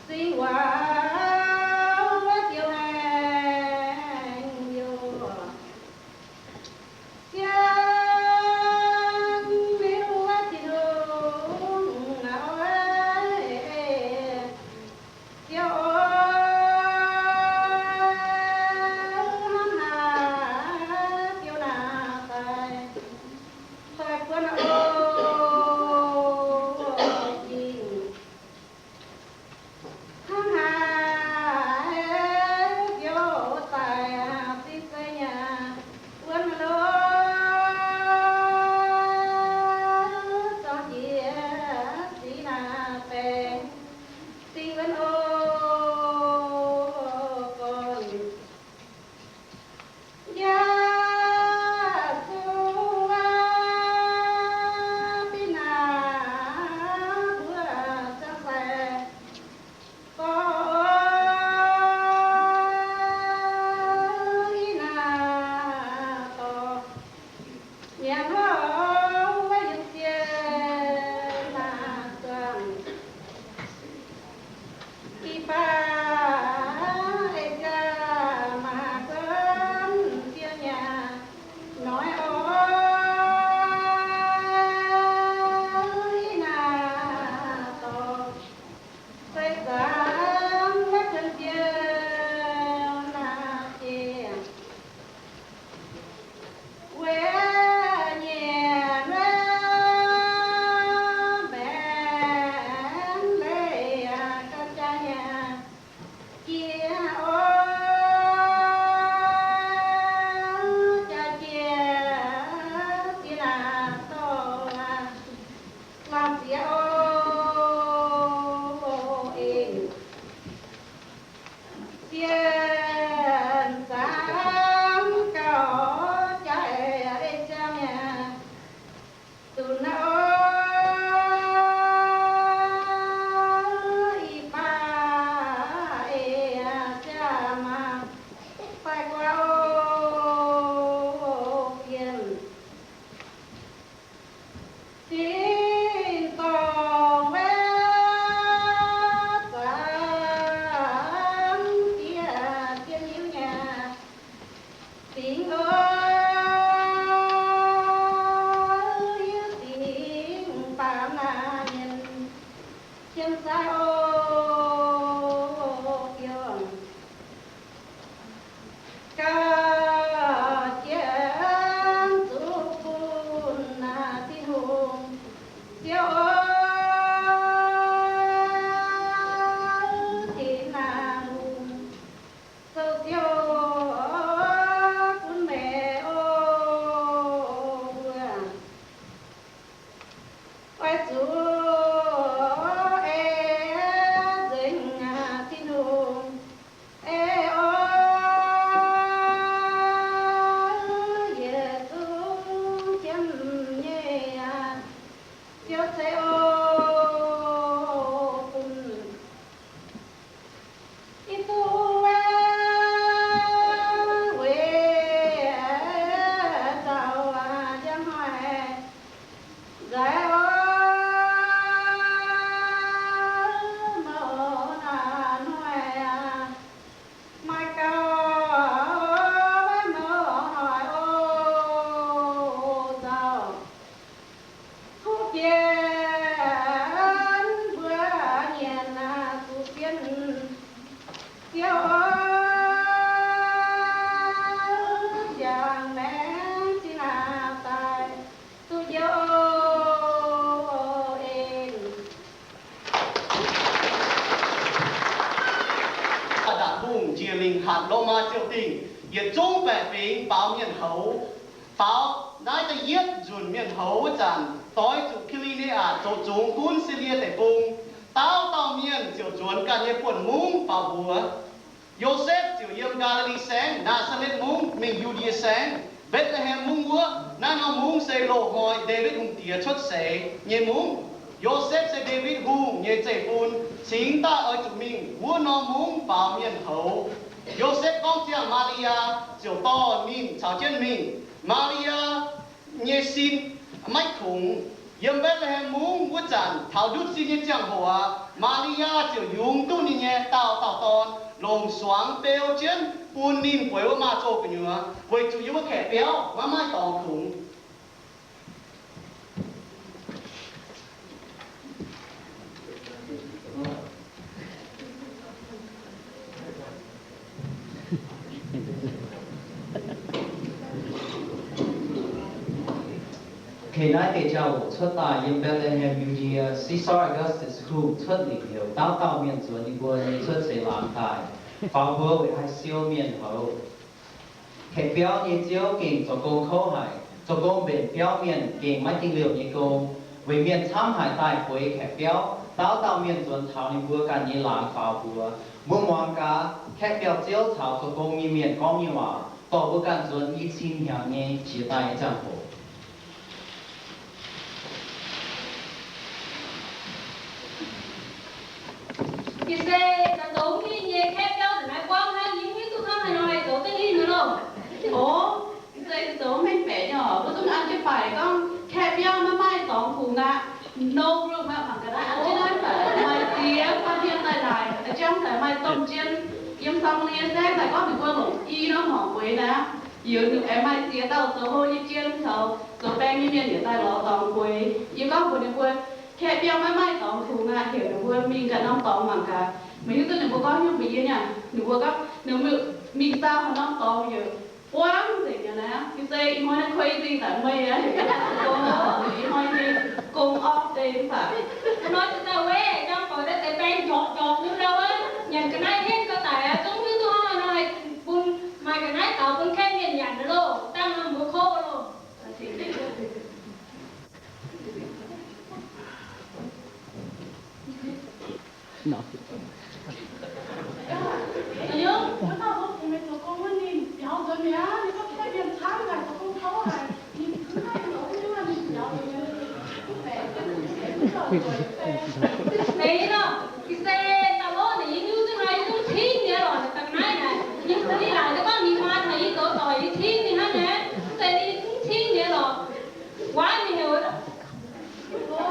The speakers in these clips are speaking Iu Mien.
Sing waac wuov diuh maengc youh, sienx liuz wuov Tin-Hungh oix, Ziouv oix, hnangv haaix diuh naaic daaih, daaih buonv oc. Ging hnangv haaix Ziouv daaih, sing zeiz nyei wuonv lo, zorng jiex sic naaic baengc, sing wuonv oc. Gorn Yesu aac, bieqc naaic mbuo ziangh saeng gorx, i naaic dorh nyanc hlo wuov yiem sienh naaic zuangx. Ih baac ei jaa maaih guon fiev nyanc noic oc, i naaic dorh se zanc maiv guon fiev naaic jiex. Weic nyiec mbaengx leiz ganh jaa nyanc jiex oc, jaa jiex ziex naaic dorh laangh ziex oc. Sienh zaangc gauh jaaix ei jaa nyanc dunx oc, ih baac ei jaa maaih faix guaax oc. Bienh sin dorngc wuov zanc diev zien hiuv nyanc singx oc, hiuv singx baamz naaic mienh qiemx sai oc. Biouv gauh jiex zuqc bun naaic Tin-Hungh Ziouv oc, tin naaic hungh zoux Ziouv bun meih oc. Mbuo oix zuqc ei nzengc Tin-Hungh ei oc, yietc zungv jienv nyei Ziouv ceix oc bun Ih duqv wuov weic zaux njang hnoi nzaic oc, mouz naaic hnoi maaih gauh wuov mouz hnoi oc, zaux huv bienx mbuo nyienx zuqc sienh Ziouv oc, ziangh maengx zinh naaic daaih duqv Ziouv oc. En. Da'hungh njiec lingc hatc Lomaa Ziouv Dingh, yietc zungv baeqc fingx baaux mienh houz. Faaux naaiv da'yietv nzunc mienh houz wuov zanc, doix zuqc Ki^li^ne^atc zoux zungx gunv Silie Deic-Bung. Dauh dauh mienh ziouc nzuonx ganh nyei buonv-mungv faaux mbuox. Yosepv ziouc yiem Gaa^li^li Saengv, Naa^saa^letv Mungv, mingh Yu^ndie Saengv, Mbetc^le^hem Mungv wuov. Naaiv norm mungv se loz-hnoi Ndaawitv Hungh Diex cuotv seix nyei mungv. Yosepv se Ndaawitv Hungh nyei zeiv-fun, cingx daaih oix zuqc mingh wuov norm mungv faaux mienh houz. Yosepv gorngv ziangh Maa^li^yaa, ziouc dorh ninh caux jienv mingh. Maa^li^yaa nyei sin maiv kungx. Yiem Mbetc^le^hem Mungv wuov zanc, taux ndutv sin nyei ziangh hoc aqv, Maa^li^yaa ziouc yungz duqv ninh nyei daauh dauh dorn, longc suangx beu jienv bun ninh bueix wuov maaz-zoh gu'nyuoz, weic zuqc yiem wuov kaeqv biauv maiv maaih dorngx kungx. Naaiv deix jauv-louc cuotv daaih yiem Mbetc^le^hem, Yu^ndie. Caesar Augustus Hungh cuotv lingc heuc dauh dauh mienh nzuonx ninh mbuo nyei cuotv seix laangz daaih faaux mbuox weic haih siou mienh houz. Kaeqv biauv nyei ziouv gengh zoux gong kouv haic, zoux gong mbenc biauv mienh gengh maiv dingh liouh nyei gong. Weic mienh camv haic daaih bueix kaeqv biauv, dauh dauh mienh nzuonx taux ninh mbuo ganh nyei laangz faaux mbuox. Mbuo muangx gaax kaeqv biauv-ziouv caux zoux gong nyei mienh gorngv nyei waac, dorh mbuo ganh nzuonx i cin hnyangx nyei jiex daaih nyei ziangh hoc. Gitc se zoux dongh ninh nyei kaeqv biauv naaiv buangv hnangv, yie mv hiuv duqv hnangv haaix nor haih zoux deix ninh nyei loh. O, gitc se zoux mengh baeqc nyei oc. Mbuo zungv an jienv faix gorngv kaeqv biauv maiv maaih dorngx kungx aqv. No room aqv, mangc ga'naaiv an jienv naaiv faix maaih ziex guanh mienh daaih naaic, jangv daaih maaih domh jien yiem Samaria saengv daaih gorngv ninh mbuo longc i norm horngc bueix naaiv. Yaac ninh aengx maaih ziex dauh zoux hlo nyei jien caux zoux baeng nyei mienh yietc daaih lorz dorngx bueix. Yie gorngv mbuox ninh mbuo, kaeqv biauv maiv maaih dorngx kungx aqv, heuc ninh mbuo mingh ganh norm dorngx mangc gaax. Meih hiuv duqv ninh mbuo gorngv nyungc mbuox yie nyei? Ninh mbuo gorngv ninh mbuo mingh daaih haaix norm dorngx yaac buangv nzengc nyei naaiv. Gitc se ih hnoi naaiv crazy daaih meih aqv, ih hnoi nyei gong orv deix mv baac ih hnoi se daaih weic jangx-doic daaih deix baeng njorqc njorqc nyei ndau aqv, nyanc ga'naaiv henv gau daic aqv, zungv hiuv duqv hnangv haaix nor haih bun maaih ga'naaiv taux bun kaeqv mienh nyanc loh, dangh norm mbuo kouv loh. Deix nor, gitc se daaih lorqc, ninh yie hiuv duqv nor, yie zungv cingv nyei lorqc, da'naaiv naaic, yie mv laaic duqv gorngv ninh maan haic, yie zoux doic, yie cingv ninh hnangv nyei. Mv zeiz ninh zungv cingv nyei lorqc. Waaiv ninh heuc Duqv,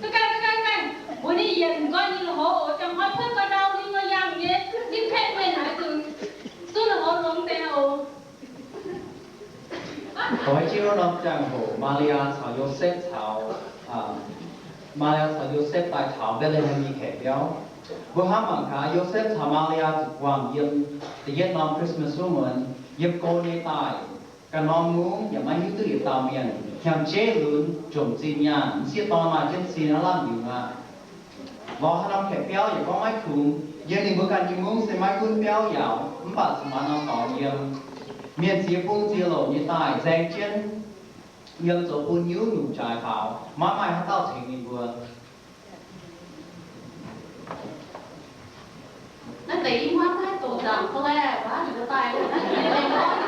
duqv gaengh, duqv gaengh, gaengh mbuox ninh yienc nqoi nyei lui-houx oc, ziangh hnoi cuotv ga'ndau ninh nor yangh nyei, ninh kaeqv mienh haiz zuqc duqv lui-houx longx deix oc. Doix jienv wuov norm ziangh hoc, Maa^li^yaa caux Yosepv caux, Maa^li^yaa caux Yosepv daaih taux Mbetc^le^hem nyei kaeqv biauv. Mbuo hnamv mangc gaax, Yosepv caux Maa^li^yaa zuqc guangc yiem da'yietv norm Christmas wuov muonz, yiem go nyei daaih, ganh norm mungv yaac maiv hiuv duqv yietc dauh mienh, hnyangx-jeiv lunx, jomc zinh nyaanh, m'sieqv dorn maaih jienv sin aqv, lamh yungz aqv. Lorz haaix norm kaeqv biauv yaac gorngv maiv kungx. Yiem ninh mbuo ganh nyei mungv se maiv gunv biauv yaauc, mv baac zuqc maaiz norm dorngx yiem. Mienh ziex bung ziex louc nyei daaih nzaeng jienv yiem zoux bun nyungc-nyungc jaaix faaux, maiv maaih haaix dauh tengx ninh mbuo. Naaiv deix i hmuangv naaiv doqc nzaangc fai laeh, waac ninh mbuo daaih naaiv deix i hmuangv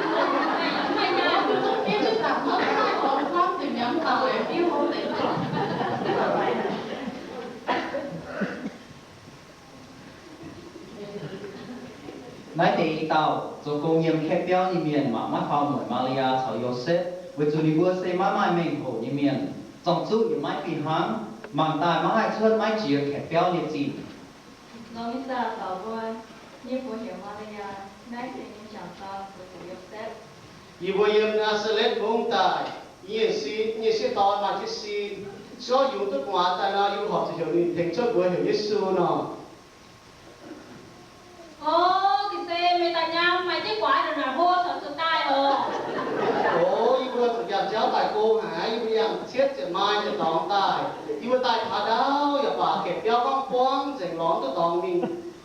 naaiv doqc nzaangc fai laeh, gorngv zinh mi'aqv, mv baac biuv hlo deix. Naaiv deix i dauh zoux gong yiem kaeqv biauv nyei mienh mangc maiv faaux muonc Maa^li^yaa caux Yosepv, weic zuqc ninh mbuo se maiv maaih mengh hoc nyei mienh, zorng-zuqv yaac maiv fih hnangv, mangc daaih maiv haih cuotv maiv jiex kaeqv biauv nyei zinh. Longx nyei zaah taux mbuo, yie mbuo heuc Maa^li^yaa, naaiv se nyei jangc dorn, mbuo heuc Yosepv. Yie mbuo yiem Naa^saa^letv Mungv daaih, yie nyei sieqv dorn maaih jienv sin, ziouc yungz duqv gu'nguaaz daaih nor, yie mbuo horpc zuqc heuc ninh tengx cuotv mbuox heuc Yesu nor. O, ga'sie meih daaih nyaam maaih jienv guaax ndongc naaic hlo caux zuqc daaih oc. O, yie mbuo zuqc jangx jauv daaih go haic, yie mbuo yangh cietv ziepc maaih ziepc dorngx daaih. Yie mbuo daaih taux ndaauv yaac baac kaeqv biauv gorngv buangv nzengc, lorz mv duqv dorngx mingh.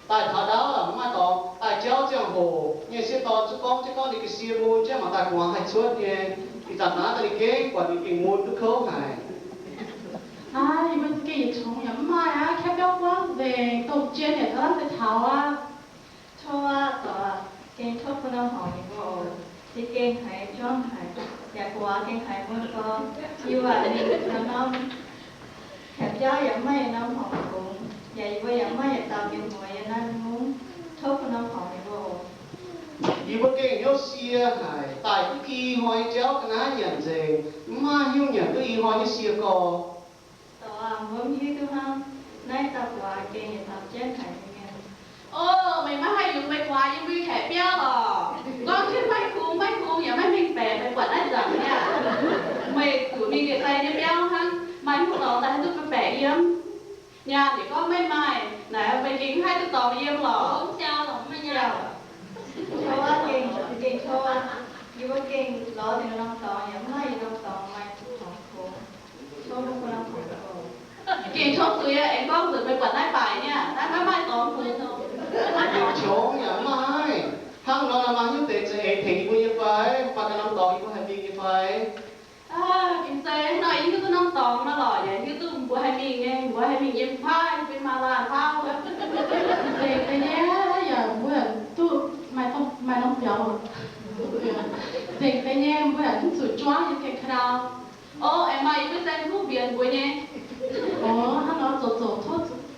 Daaih taux ndaauv yaac mv maaih dorngx. Daaih jauv ziangh hoc, yie nyei sieqv dorn zuqc gorngv jienv gorngv ninh ga'sie mun jienv mangc daaih gu'nguaaz haih cuotv nyei. Ih zanc naaiv daaih ninh gengh buatc ninh gengh mun duqv kouv haic. Aa, yie mbuo za'gengh yietc congx yaac mv maaih aqv. Kaeqv biauv buangv nzengc, domh jien yaac ga'lamh deix taux aqv. Tov aqv, dorc aac, gengh tov bun norm horngc ninh mbuo oc. Se gengh haiz juangv haic, yaac guaax gengh haiz mun gorx. Yie waac ninh norm kaeqv biauv yaac mv maaih norm horngc kungx, yaac yie mbuo yaac mv maaih yietc dauh bieqc mueiz yiem naaiv mungv. Tov bun norm horngc ninh mbuo oc. Yie mbuo gengh hnyouv sie haic, daaih duqv i hnoi nyei jauv ga'naaiv nyanc nzengc, mv maaih hnyouv nyanc duqv i hnoi nyei sie gorx. Dorc aah, mbuo mv hiuv duqv hnangv. Naaiv dauh guaax gengh yietc dauh jienv haic nyei mienh. O, meih maiv haih yungz meih guaax yiem mbuo nyei kaeqv biauv lorqc. Gorngv jienv maiv kungx, maiv kungx yaac maiv mengh baeqc, meih buatc naaiv nzangc niaa. Meih zuqc mingh njiec daaih nyei biauv hnangv, maaih hnyouv dorngx daaih haih duqv baeqc yiem. Nyaanh yaac gorngv maiv maaih, naaic meih gengh mv haih duqv dorngx yiem lorqc. Tov aqv, gengh tov aqv. Yie mbuo gengh lorz deix norm dorngx yaac mv maaih norm dorngx maaih zuqc dorngx kungx. Tov mbuo norm dorngx kungx. Gengh tov zuqc yie aengx gorngv nzunc meih buatc naaiv baaic niaa, naaiv maiv maaih dorngx kungx. Qongx yaac mv maaih. Hnangv nor maaih hnyouv deix za'eix tengx yie mbuo nyei fai? Mv baac ganh norm dorngx yie mbuo haih mingh nyei fai? Aa, gengh se hnangv nor yie hiuv duqv norm dorngx nor lorqc, yaac hiuv duqv mbuo haih mingh nyei, mbuo haih mingh yiem fai, yie mbuo maaih laanh fai. Nzengc deix nyei, yaac mbuo duqv maaih norm biaux. Nzengc deix nyei, mbuo yaac mv zuqc juangv yiem gaengh ka'ndau. O, aengx maaih yie mbuo saeng kuv mbienx mbuo nyei. O, hnangv nor zoqc zoqc,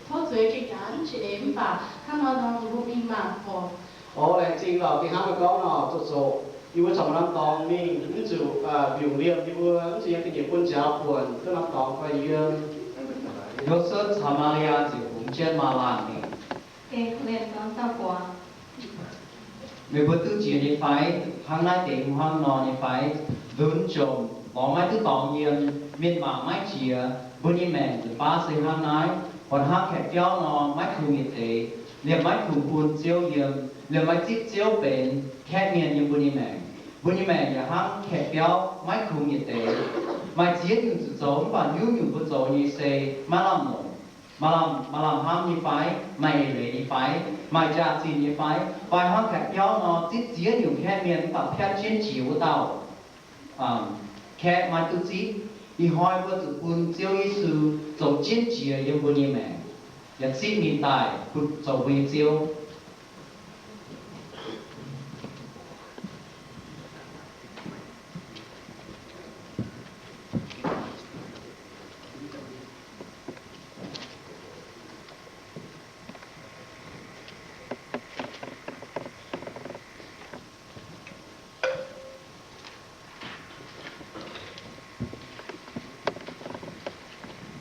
tov zuqc yie gengh jaax mv qiex eix mv baac hnangv nor nor mbuo mingh maah oc. O, laengz zingh lorqc, gengh hnangv meih gorngv nor, zoqc zoqc yie mbuo corc maaih norm dorngx mingh, mv zuqc mbiungc liemh yie mbuo, mv zuqc yiem ga'nyiec bun nziaaux buonc, duqv norm dorngx fai yiem. Yosepv caux Maa^li^yaa ziouc bungx jienv maaz-laanh mingh. Meih mbuo duqv jiex nyei fai? Hnangv naaiv deix hnangv nor nyei fai? Lunx jomc, lorz maiv duqv dorngx yiem, mienh mangc maiv jiex. Mbuo nyei maengc nzunc baav se hnangv naaiv. Buatc hnangv kaeqv biauv nor, maiv kungx yietc deix, liemh maiv kungx bun Ziouv yiem, liemh maiv zipv Ziouv benx kaeqv mienh yiem mbuo nyei maengc. Mbuo nyei maengc yaac hnangv kaeqv biauv, maiv kungx yietc deix. Maaih ziex nyungc zuqc zoux, mv baac nyungc-nyungc mbuo zoux nyei se maiv lamh longc. Maaih lamh, maaih lamh hnamv nyei fai? Maaih eix leiz nyei fai? Maaih jaax-zinh nyei fai? Fai hnangv kaeqv biauv nor, zipv ziex nyungc kaeqv mienh mv baac piatv jienv jiex wuov dauh kaeqv maiv duqv zipv. Ih hnoi mbuo zuqc bun Ziouv Yesu zoux jienv jiex yiem mbuo nyei maengc, yaac zipv ninh daaih bun zoux mbuo nyei Ziouv.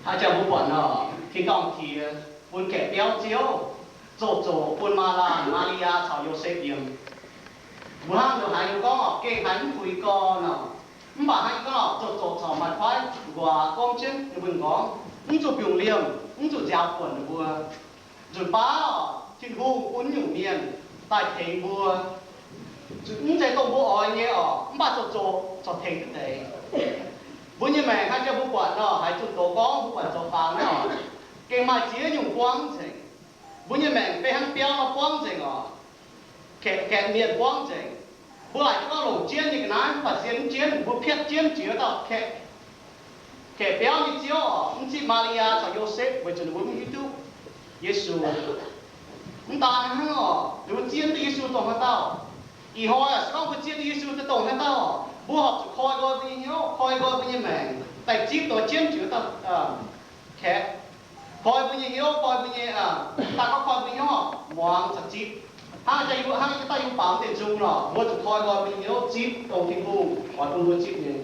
Haaix jaax mbuo buatc nor, tin-dorngh jiex bun kaeqv biauv Ziouv, zoqc zoqc bun Maa^laanh, Maa^li^yaa caux Yosepv yiem. Mbuo hnangv nor haiz gorngv oc, gengh haiz mv fuix gorn nor. Mv baac hnangv gorngv oc, zoqc zoqc corc maaih kuaaiv nquaaz gomv jienv ninh mbuo m'nqorngv, mv zuqc mbiungc liemh, mv zuqc nziaaux buonc ninh mbuo. Nzunc baav oc, Tin-Hungh bun nyungc mienh daaih tengx mbuo. Mv zeiz dongh mbuo oix nyei oc, mv baac zoqc zoqc corc tengx duqv deix. Mbuo nyei maengc haaix jaax mbuo buatc nor, haiz zunh doz gorngv mbuo buatc zoux faang naaiv oc, gengh maaih ziex nyungc buangv nzengc. Mbuo nyei maengc benx hnangv biauv nor buangv nzengc oc. Kaeqv, kaeqv mienh buangv nzengc. Mbuo laaic gorngv longc jienv nyei ga'naaiv, mv baac sienx mv jienv, mbuo piatv jienv jiex dauh kaeqv, kaeqv biauv nyei Ziouv oc, mv zipv Maa^li^yaa caux Yosepv weic zuqc ninh mbuo mv hiuv duqv Yesu. Mv daan hnangv oc, ninh mbuo zieqv duqv Yesu dongh haaix dauh. Ih hnoi se gorngv mbuo zieqv duqv Yesu dongh haaix dauh, mbuo horpc zuqc koi nqoi mbuo nyei hnyouv, koi nqoi mbuo nyei maengc, daaih zipv dongh jienv jiex dauh kaeqv. Koi mbuo nyei hnyouv, koi mbuo nyei, daaih gorngv koi mbuo nyei hnyouv, muangx caux zipv. Hnangv daaih yie mbuo, hnangv daaih yie mbuo baaux deix nzung nor, mbuo zuqc koi nqoi mbuo nyei hnyouv zipv dongh Tin-Hungh oix bun mbuo zipv nyei.